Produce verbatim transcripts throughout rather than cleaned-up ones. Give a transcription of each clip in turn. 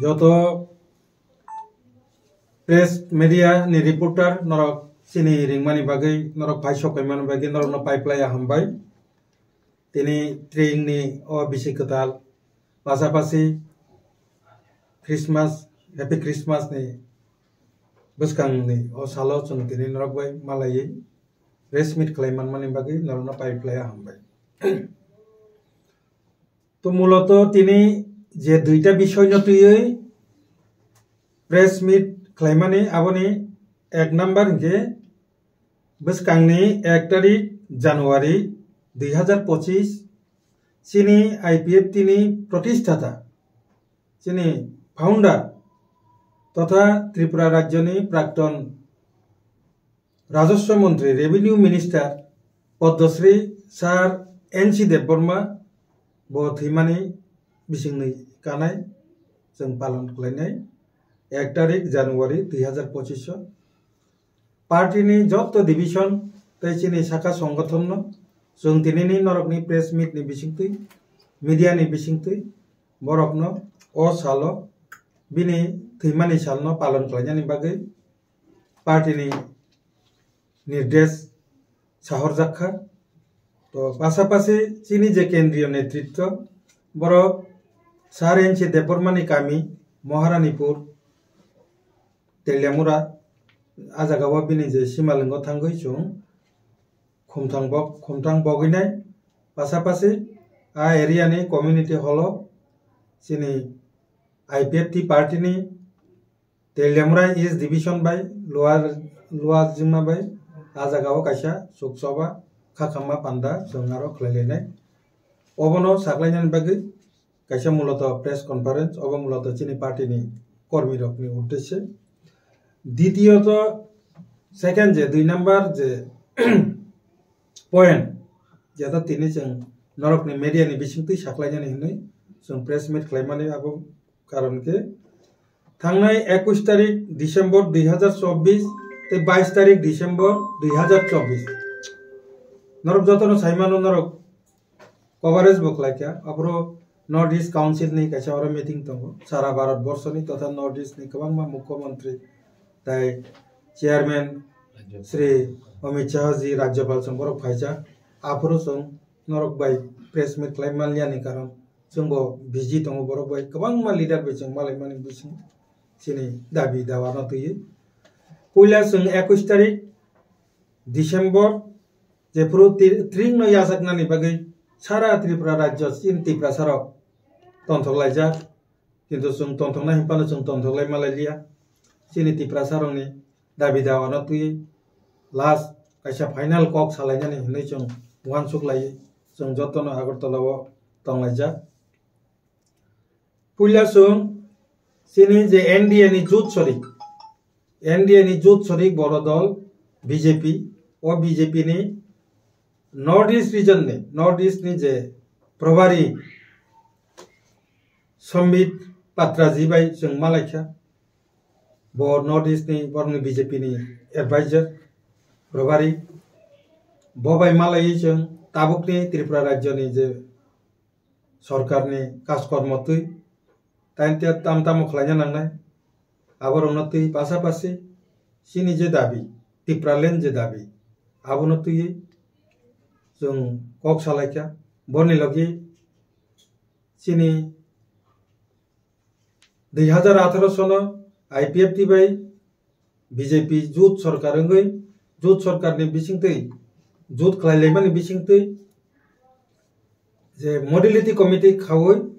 Joto press media ni reporter norok chini ringmani bagwi, norok phai sok kaimani bagwi norokno pai phlai ya hambai. Tini tring ni o bisi kwtal pasapasi Christmas, Happy Christmas ni bwskang ni o salo chwng tini norok bai malaiwi press meet khlai manmani bagwi norokno pai phlai ya hambai. To muloto tini je duita bisoy no twiwi press meet khlaimani, aboni ek number hinkhe bwskangni ek tarik January dui hazar pochis chini I P F T ni protisthata, chini founder totha Tripura rajyoni prakton Rajoswa Montri, Revenue Minister Padmasri Sir N C Debbarma bo thwimani bisingni kanai chwng palon khlainai ek tarik January dui hazar pochis o. Party ni joto division tei chini sakha songothon no chwng tinini norokni press meet ni bisingtwi, media ni bisingtwi borokno o salo bini thwimani salno palon khlainani bagwi party ni nirdesh sahorjak kha. To pasapasi chini je kendriyo netritwo borok Sir N C Debbarmani kami Maharanipur Teliamura, a jagao bini je simalwngo thangwi chwng khumthang bok-, khumthang bogwinai, pasapasi a area ni community hall o chini I P F T party ni Teliamura East Division bai Lower, Lower Jingma bai a jagao kaisa suksoba khakhamma panda chwng aro khlailainai. Obono saklainani bagwi kaisa muloto press conference, obo muloto chini party ni kormi rokni uddeshe. Ditiyoto second je, dui number je point, jeto tini chwng norokni media ni bisingtwi saklainani hinwi chwng press meet khlaimani abo karon khe thangnai ekush tarik December dui hazar chobbish tei bais tarik December dui hazar chobbish. Norok jotono saimano norok coverage bo khlaikha. Aphuru North East Council ni kaisa oro meeting tongo. Sara Bharat borso ni totha North East ni kwbangma mukhyamantri tei chairman Shri Amit Shah ji, Rajyapal chwng borok phaijak. Aphuru chwng norok bai press meet khlai manliya ni karon chwngbo busy tongo borok bai. Kwbangma leader bai chwng malaimani bising chini dabi dawa no twiwi. Puila chwng ekush tarik December jephuru ti-, tring no yachaknani bagwi sara Tripura rajyo chini Tiprasa rok tonthok laijak. Kintu chwng tongthoknai hinphano chwng tongthok lai malai liya. Chini Tiprasa rokni dabi dawa no twiwi last kaisa final kok salainani hinwi chwng uansuk lai. Chwng jotono Agartala o tonglaijak. Puila chwng chini je N D A ni jut sorik, N D A ni jut sorik boro dol B J P, o B J P ni North East region ni, North East ni je Probari Sambit Patra ji bai chwng malaikha. Bo North East ni borokni B J P ni advisor, Probari. Bo bai malaiwi chwng tabukni Tripura rajyo ni je sorkar ni kajkormo twi, tei tam tamo khlaina nangnai, aborokno twi pasapasi chini je dabi, Tipraland je dabi, abono twiwi chwng kok salaikha. Boni logi chini dui hazar atharo sono I P F T bai B J P jut sorkar wngwi, jut sorkarni bisingtwi, jut khlailaimani bisingtwi je modality committee khaui,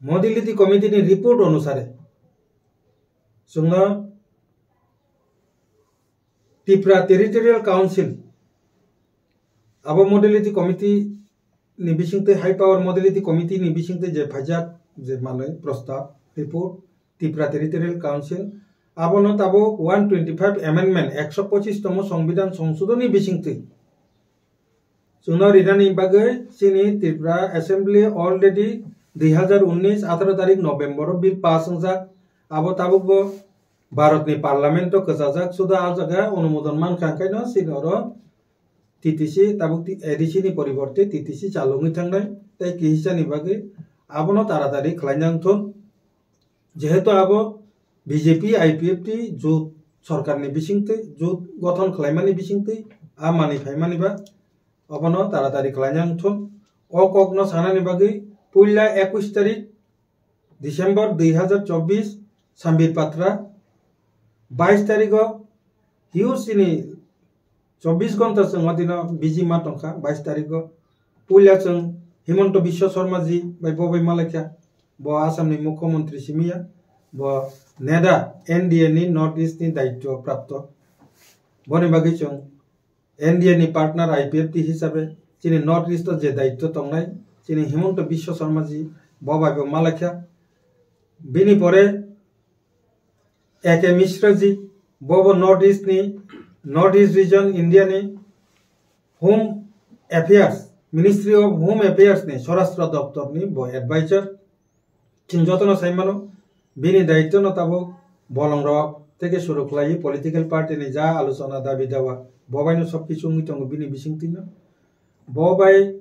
modality committee ni report onusare chwngno Tipra Territorial Council abo modality committee ni bisingtwi, High Power Modality Committee ni bisingtwi je phaijak je manwi prostab, report, Tipra Territorial Council, abono tabuk one twenty five amendment, ekso pochis tongmo Songbidan Songsodon ni bisingtwi chwngno rinani bagwi chini Tripura Assembly already dui hazar unnish atharo tarik November o bill pass wngjak. Abo tabukbo Bharatni Parliament o kwchajak, suda a jaga onumodon mankha, hwnkhaino chini oro T T C tabuk ti-, A D C ni poriborte T T C chalungwi thangnai, tei kihisa ni bagwi abono taratari khlaina wngthun. Jehetu abo B J P I P F T jut sorkarni bisingtwi, jut gothon khlaimani bisingtwi a manwi phaimani ba obono taratari khlaina wngthun. O kokno sanani bagwi puila ekush tarik December dui hazar chobbish Sambir Patra, bais tarigo hiu sini chobbish ghonta chwng o dino busy ma tongkha. Bais tarigo puila chwng Himanta Biswa Sarma ji bai bo bai malaikha, bo Assam ni mukhyamantri simiya, bo NEDA N D A ni North East ni daityo prapto. Boni bagwi chwng N D A ni partner I P F T hisabe chini North East o je daityo tongnai chini Himanta Biswa Sarma ji bo bai bo malaikha. Bini pore A K Mishra ji, bo bo North East ni, North East region India ni Home Affairs, Ministry of Home Affairs ni Swarashtra Doptor ni bo advisor. Chwng jotono sai mano, bini daityo no tabuk bolong rok teke suru khlai political party ni ja alochona dabi dawa bo bai no sob kichu wngwi tongo bini bisingtwi no. Bo bai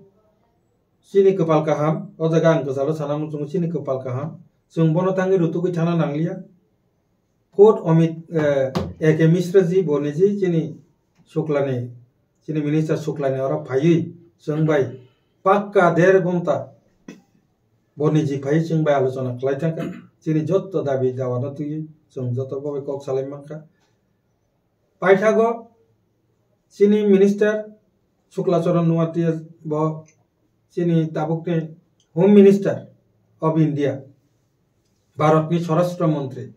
chini kwpal kaham, o jaga ang kwchalo sana muchungo chini kwpal kaham. Chwng bono tangwi rutugwi thana nangliya. Khud Amit, eh, A K Mishra ji bo niji chini Shuklani, chini minister Shuklani oro phaiwi chwng bai pakka der ghonta bo niji phaiwi chwng bai alochona khlai thangkha. Chini jotto dabi dawa no twiwi chwng joto bo bai kok salai mankha. Paithago chini minister Shukla Charan Noatia bo chini tabukni Home Minister of India, Bharatni Swarashtra Mantri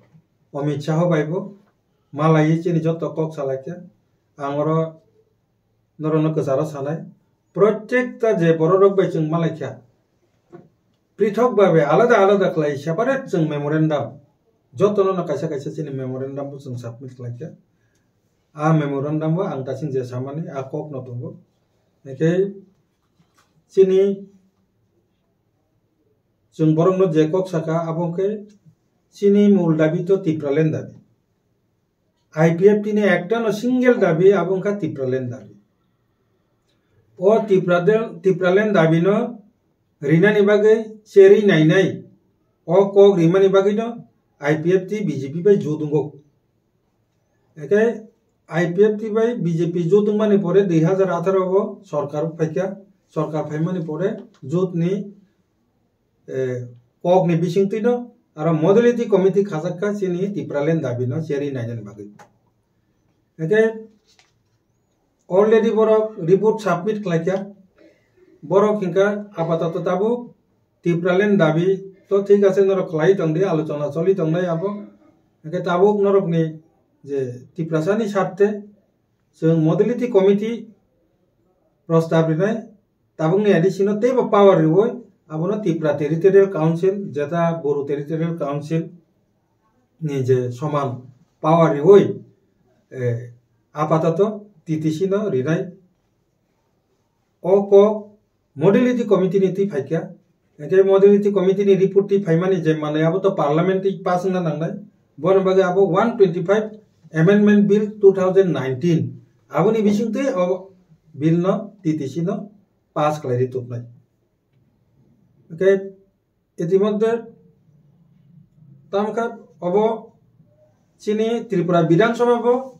Amit Shah bai bo malaiwi chini jotto kok salaikha. Ang oro norokno kwcharo sanai, protekta je bororok bai chwng malaikha, prithok babe alada alada khlai separate chwng memorandum, jotono no kaisa kaisa chini memorandum bo chwng submit khlaikha. A memorandum o ang tasing je samani a kok no tongo. Hingkhe chini chwng borokno je kok saka abo hwnkhe chini mul dabi to Tipraland dabi. I P F T ni ekta no single dabi abo wngkha Tipraland dabi. O Tipraland, Tipraland dabi no rinani bagwi cherwi nainai. O kok rimani bagwi no I P F T B J P bai jut wngo. Hingkhe I P F T bai B J P jut wngmani pore dui hazar atharo o sorkar phaikha, sorkar phaimani pore jut ni, eh, kok ni bisingtwi no aro modality committee khajakha chini Tipraland dabi no cherwi nainani bagwi. Hingkhe already borok report submit khlaikha. Borok hingkha apatoto tabuk Tipraland dabi to thik ase, norok khlai tongdi, alochona choli tongnai abo. Hingkhe tabuk norokni je Tiprasani sarthe chwng modality committee prostab rinai, tabukni A D C no teibo power riwi abono Tripura Territorial Council, jeta Boru Territorial Council ni je soman power riwi, eh, apatoto T T C no rinai. O kok modality committee ni twi phaikha. Hingkhe modality committee ni report twi phaimani je manwi abo to parliament twi pass wngna nangnai. Bono bagwi abo one twenty-five Amendment Bill two thousand nineteen. Aboni bisingtwi o bill no T T C no pass khlai ri tubnai. Hingkhe itimodhye tamkha obo chini Tripura Bidhan Sabha bo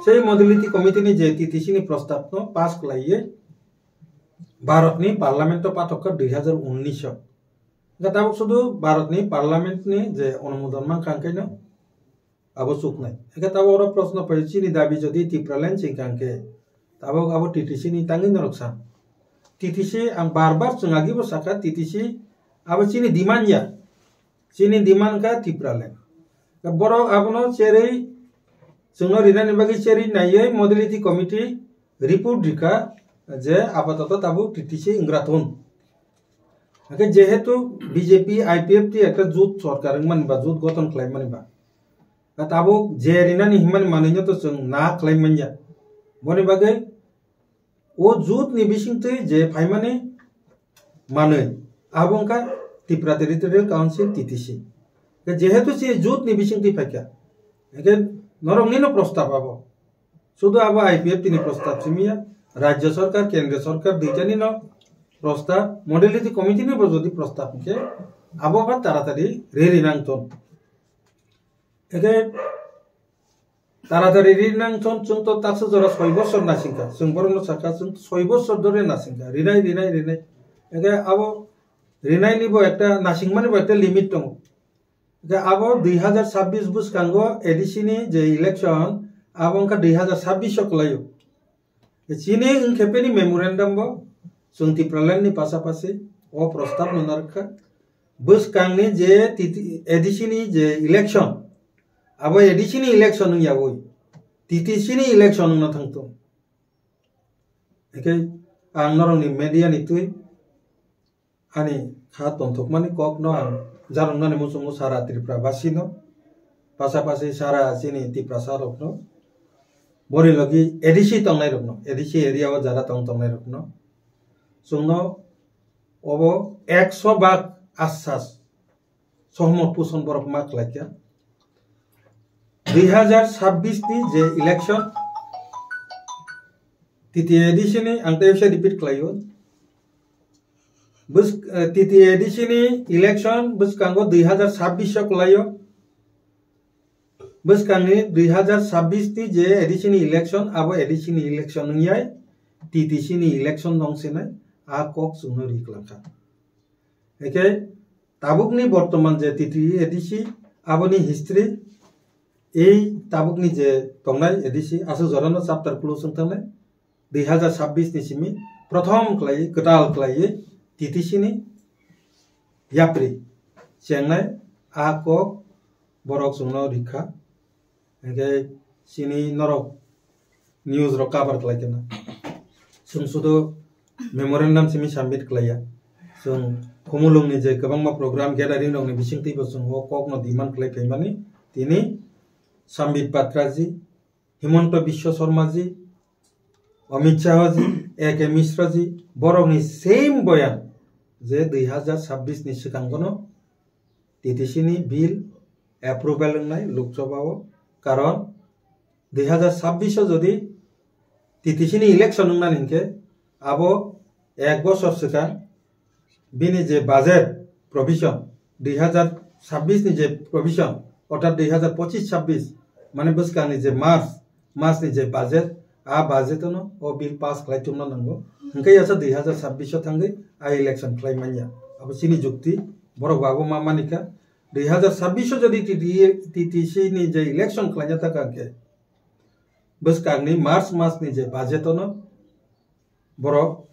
sei modality committee ni je T T C ni prostab no pass khlaiwi Bharat ni parliament o pathok kha dui hazar unnish o. Hingkhe tabuk sudu Bharat ni parliament ni je onumodon mankha hingkhe no abo chuknai. Hingkhe tabuk oro proshno phai, chini dabi jodi Tipraland chingkha hingkhe tabuk abo T T C ni tangwi norok sa. T T C ang bar bar chwng agibo sakha, T T C abo chini demand ya. Chini demand kha Tipraland. Borok abono cherwi chwngno rinani bagwi cherwi naiwi modality committee report rikha je apatoto tabuk T T C wnggra thun. Hingkhe jehetu B J P I P F T ekta jut sorkar wngmani ba, jut gothon khlaimani ba, tabuk je rinani hinmani manwino to chwng na khlai manya. Boni bagwi o jut ni bisingtwi je phaimani manwi abo wngkha Tripura Territorial Council, T T C. Jehetu se jut ni bisingtwi phaikha, hingkhe noroknino prostab abo. Sudu abo I P F T ni prostab simiya, Rajya Sarkar, Kendriya Sarkar duitani no prostab, modality committee ni bo jodi prostab hingkhe abo ba taratari reri nang tong. Eke taratari rinang chon chwng to taksa jora soi bosor nasingkha. Chwng borokno sakha chwng soi bosor dore nasingkha. Rinai, rinai, rinai. Eke abo rinai ni bo ekta nasingmani bo ekta limit tongo. Eke abo dui hazar sabbish bwskango A D C ni je election abo wngkha dui hazar sabbish o kwlaio. Chini wngkhe bini memorandum bo chwng Tipraland ni pasapasi o prostab no narwkha. Bwskangni je T T, A D C ni je election, abo A D C ni election wngya oi, T T C ni election wngna thangtung. Hingkhe ang norokni media ni twi ani kha tongthokmani kokno ang jarwngnani muchungo sara Tripura basino, pasapasi sara chini Tiprasa rokno, boni logi A D C tongnai rokno, A D C area o jara tong tongnai rokno chwngno obo ekso bak asas sohomot puson borok ma khlaikha. Dui hazar sabbish ni je election, T T A D C ni ang tei se repeat khlaio. Bwsk-, eh, T T A D C ni election bwskango dui hazar sabbish o kwlaio. Bwskangni dui hazar sabbish ni je A D C ni election, abo A D C ni election wngyai, T T C ni election dong sinai, a kok chwngno ri kwlangkha. Hingkhe tabukni bortoman je T T A D C, aboni history, ei tabukni je tongnai A D C, aswk jorano chapter close wng tangnai, dui hazar sabbish ni simi prothom khlai, kwtal khlai T T C ni yapri chengnai a kok borok chwngno rikha. Hingkhe chini norok news rok cover khlai kheno. Chwng sudu memorandum simi submit khlaiya. Chwng Khumulwng ni je kwbangma program gathering rok ni bisingtwi bo chwng o kok no demand khlai phaimani tini Sambit Patra ji, Himanta Biswa Sarma ji, Amit Shah ji, A K Mishra ji, borok ni same boyan je dui hazar sabbish ni swkang bono T T C ni bill approval wngnai Lok Sabha o, karon dui hazar sabbish o jodi T T C ni election wngnani hinkhe abo ek bosor swkang bini je budget provision dui hazar sabbish ni je provision, orthat dui hazar pochish sabbish, mane bwskangni je March, March ni je budget, a budget no o bill pass khlai tongna nango. Hinkhe yasa dui hazar sabbish o thangwi a election khlai manya. Abo chini jukti, borok bo abo ma manikha. Dui hazar sabbish o jodi T T A, T T C ni je election khlaina thaka khe, bwskangni March mas ni je budget ono borok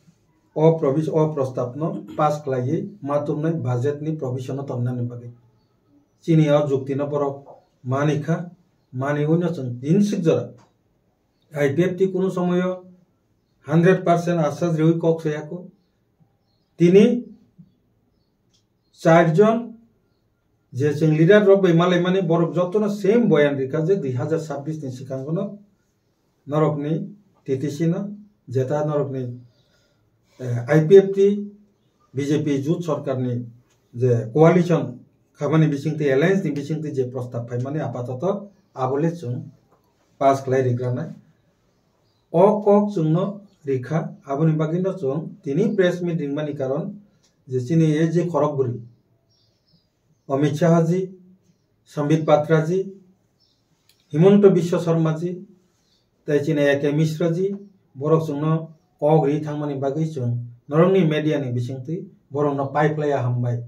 o provis-, o prostab no pass khlaiwi ma tumnai budget ni provision no tonnani bagwi. Chini o jukti no borok manikha, maniwi no chwng tin sik jora. I P F T kunu somoyo hundred percent asas riwi kok sayako. Tini charjon je chwng leader rok bai malaimani borok jotono same boyan rikha je dui hazar sabbish ni swkango no norokni T T C no jeta norokni, eh, I P F T B J P jut sorkarni je coalition khamani bisingtwi alliance ni bisingtwi je prostab phaimani apatoto abole chwng pass khlai rigranai. O kok chwngno rikha, aboni bagwino chwng tini press meet ringmani karon je chini A G khorok bwrwi Amit Shah ji, Sambit Patra ji, Himanta Biswa Sarma ji, tei chini A K Mishra ji, borok chwngno kok ri thangmani bagwi chwng norokni media ni bisingtwi borokno paiphlaiya hambai.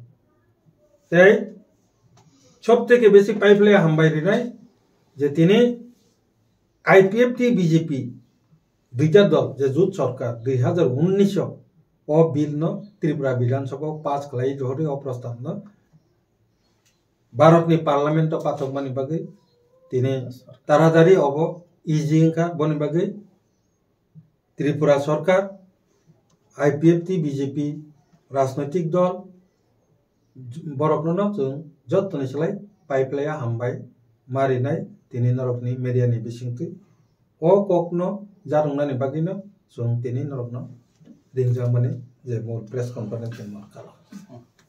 Tei sobtheke besi paiphlaiya hambai rinai je tini I P F T B J P duita dol je jut sorkar dui hazar unnish o o bill no Tripura Bidhan Sabha o pass khlai rohori o prostab no Bharat ni parliament o pathokmani bagwi tini taratari obo easy wngkha boni bagwi Tripura sorkar, I P F T, B J P rajnoitik dol, borokno no chwng jottoni slai paiphlaiya hambai ma rinai tini norokni media ni bisingtwi. O kokno jarwngnani bagwino chwng tini norokno ringjakmani je mul press conference ni mankha.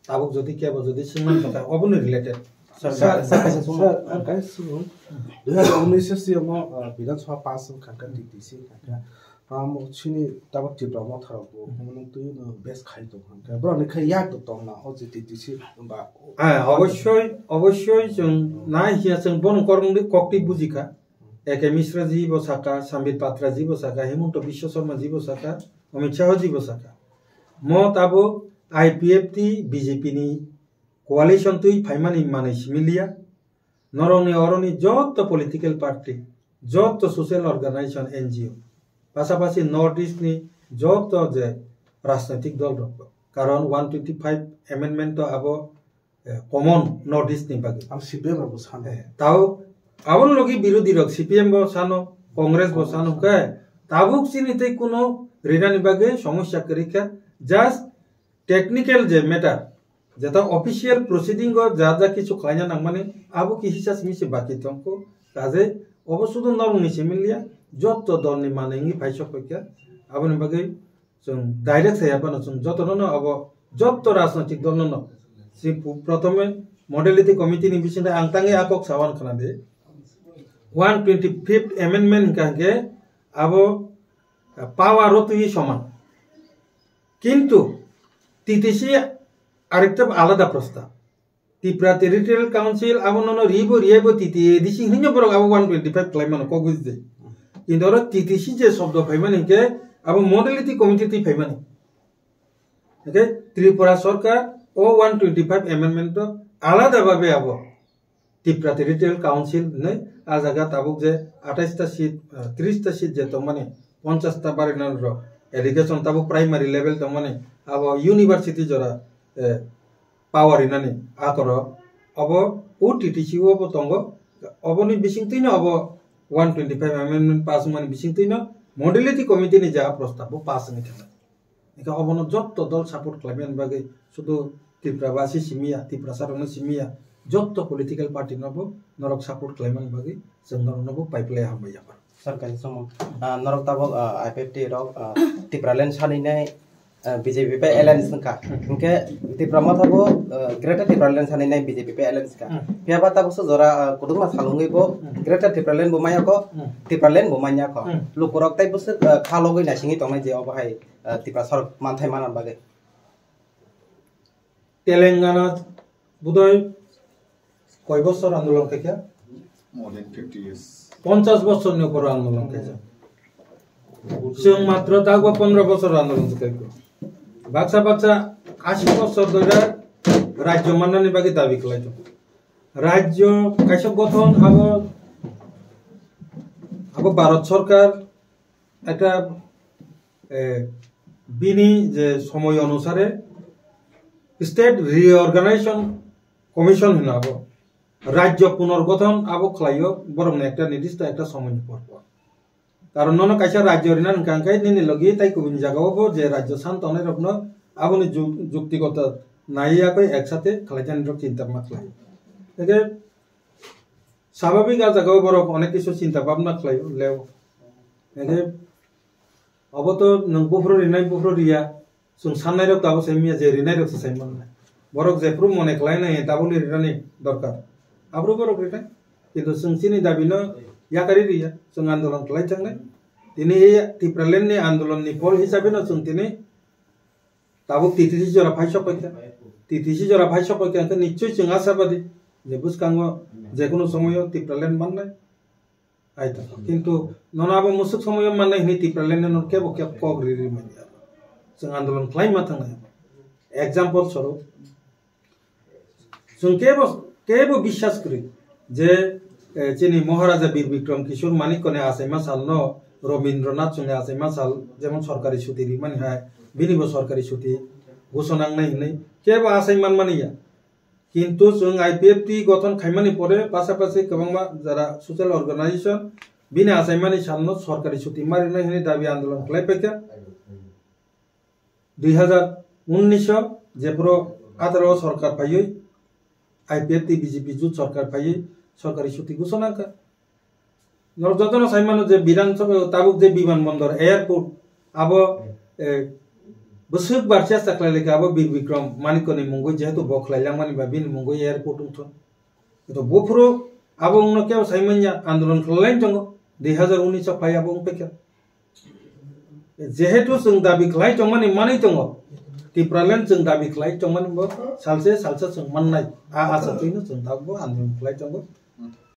Tabuk jodi kebo jodi swngmani tongkha, oboni related. Sir, sir, sir, sir, ang kaisa swngmung. Dui hazar unnish o siyamo, uh, Bidhan Sabha pass wngkha kha, T T C wngkha kha. Amo chini tabok Tipra Motha rok bo hwnwi twi no best khai tong kha. Borok ni khai yak to tong na o G T D C ba. Ah, obossoi, obossoi chwng nai hiya chwng bono kormung di kokti buji kha. A K Mishra ji bo saka, Sambit Patra ji bo saka, Himanta Biswa Sarma ji bo saka, Amit Shah ji bo saka. Mo tabok I P F T B J P ni coalition twi phaimani manwi simi liya. Norokni oroni joto political party, joto social organization, N G O, pasapasi North East ni joto je rajnoitik dol rok, karon one twenty five amendment to abo, eh, common North East ni bagwi. Ang C P M rok bo sano. Eh, tao aboni logi birodhi rok C P M bo sano, Congress bo sano, hwnkhe tabuk chini tei kuno rinani bagwi somosya kwrwi kha, just technical je matter, jeta official proceeding o ja ja kichu khlaina nangmani, abo ki hisa simi se baki tongkho. Kaje obo sudu norokni simi liya, jotto dolni manwi wngwi phai sok paikha. Aboni bagwi chwng direct saya phano chwng jotono no abo jotto rajnoitik dolno no si pu-, prothome modality committee ni bisingtwi ang tangwi a kok sawan khna di. One twenty fifth amendment hwnkha hwnkhe abo power o twi soman. Kintu T T C arekta alada prostab. Tipra Territorial Council abo nono ribo riyaibo T T A D C hinwi borok abo one twenty five khlai mano kok buji de. Kintu oro T T C je shobdo phaimani hinkhe abo modality committee twi phaimani. Hinkhe Tripura Sarkar o one twenty five amendment to alada babe abo Tipra Territorial Council hinwi ah jaga tabuk je atais ta seat, ah, tris ta seat je tongmani, ponchas ta barinani rok, education tabuk primary level tongmani, abo university jora, eh, power rinani akorok, obo o T T C o bo tongo, oboni bisingtwino obo one twenty five amendment pass wngmani bisingtwino modality committee ni je a prostab bo pass wngwi thangkha. Hingke obono jotto dol support khlaimani bagwi sudu Tripura basi simi ya, Tiprasa rokno simi ya, jotto political party no bo norok support khlaimani bagwi chwng norokno bo paiplai hambai ya. Sir, kaisa somo, ah, norok tabok, ah, I P F T rok, ah, Tipraland sanwi nai, ah, B J P bai alliance wngkha. Hingke Tipra Motha bo, ah, Greater Tipraland sanwi nai B J P bai alliance wngkha. Hmm. Phiya ba tabok se jora, ah, kudukma salungwi bo Hmm. Greater Tipraland bo manya ko, Hmm. Tipraland bo manya ko. Hmm. Lukurok tai bwswk, ah, kha logwi naisingwi tongnai je obo hai ah, Tiprasa rok manthai mana bagwi. Telangana budoi koi bosor andolon khaikha? More than fifty years. Ponchas bosor ni upor andolon khaikha. Chwng matro dagwa pondro bosor andolon khaikha. Baksa baksa ashi bosor doira rajyo mannani bagwi dabi khlai tongo. Rajyo kaisa gothon abo, abo Bharat Sarkar ekta, eh, bini je somoy onusare State Reorganization Commission hino abo, rajyo punorgothon abo khlaio borokni ekta nirdisto ekta somoyni por por. Karon nono kaisa rajyo rina hwnkha hwnkhe nini logi tai kubuni jagao bo je rajyo san tongnai rokno aboni juk-, juktigoto naiya koi eksate khlaijani rok chinta ma khlai. Hwnkhe Swabhabik ah jagao borok onek kisu chinta bhabna khlaio, leo. Hingkhe obo to nwng buphuru rinai, buphuru riya, chwng sannairok tabuk sai manya, je rinairok se sai mannai. Borok jephuru mone khlainai tabukni rinani dorkar, aphuru borok rinai. Kintu chwng chini dabino yakarwi riya, chwng andolon khlai thangnai. Tini e Tipraland ni andolon ni phol hisabe no chwng tini Tabuk T T C jora phai sok paikha. T T C jora phai sok paikha, hwnkhe nichoi chwng ashabadi je bwskango jekunu somoyo Tipraland mannai. Ai ta. Kintu nono abo musuk somoyo mannai hwnwi Tipraland no kebo kebo kok ri ri manya. Chwng andolon khlai ma thangnai. Example swrwk, Chwng kebo, kebo biswas kwrwi je, eh, chini Maharaja Bir Bikram Kishore Manikyani achaima salno Rabindranath chwngni achaima sal jemon sorkari chuti rimani hai, bini bo sorkari chuti ghoshona wngnai hwnwi kebo achai manmani ya. Kintu chwng I P F T gothon khaimani pore pasapasi kwbangma jara social organization bini achaimani salno sorkari chuti ma rinai hwnwi dabi andolon khlai paikha. Dui hazar unnish o jephuru atharo o sorkar phaiwi, I P F T B J P jut sorkar phaiwi sorkari chuti ghoshona wngkha. Norok jotono sai mano je Bidhan Sabha tabuk je Biman Bondor Airport abo, eh, bwswk bar chesta khlai laikha abo Bir Bikram Manikyani mungwi jehetu bo khlai langmani ba bini mungwi airport wngthon. To buphuru abo wngno kebo sai manya andolon khlai tongo dui hazar unnish o phai abo wngpaikha. Jehetu chwng dabi khlai tongmani manwi tongo, Tipraland chwng dabi khlai tongmani bo salse salsa chwng mannai. A asa twino chwng tabukbo andolon khlai tongo.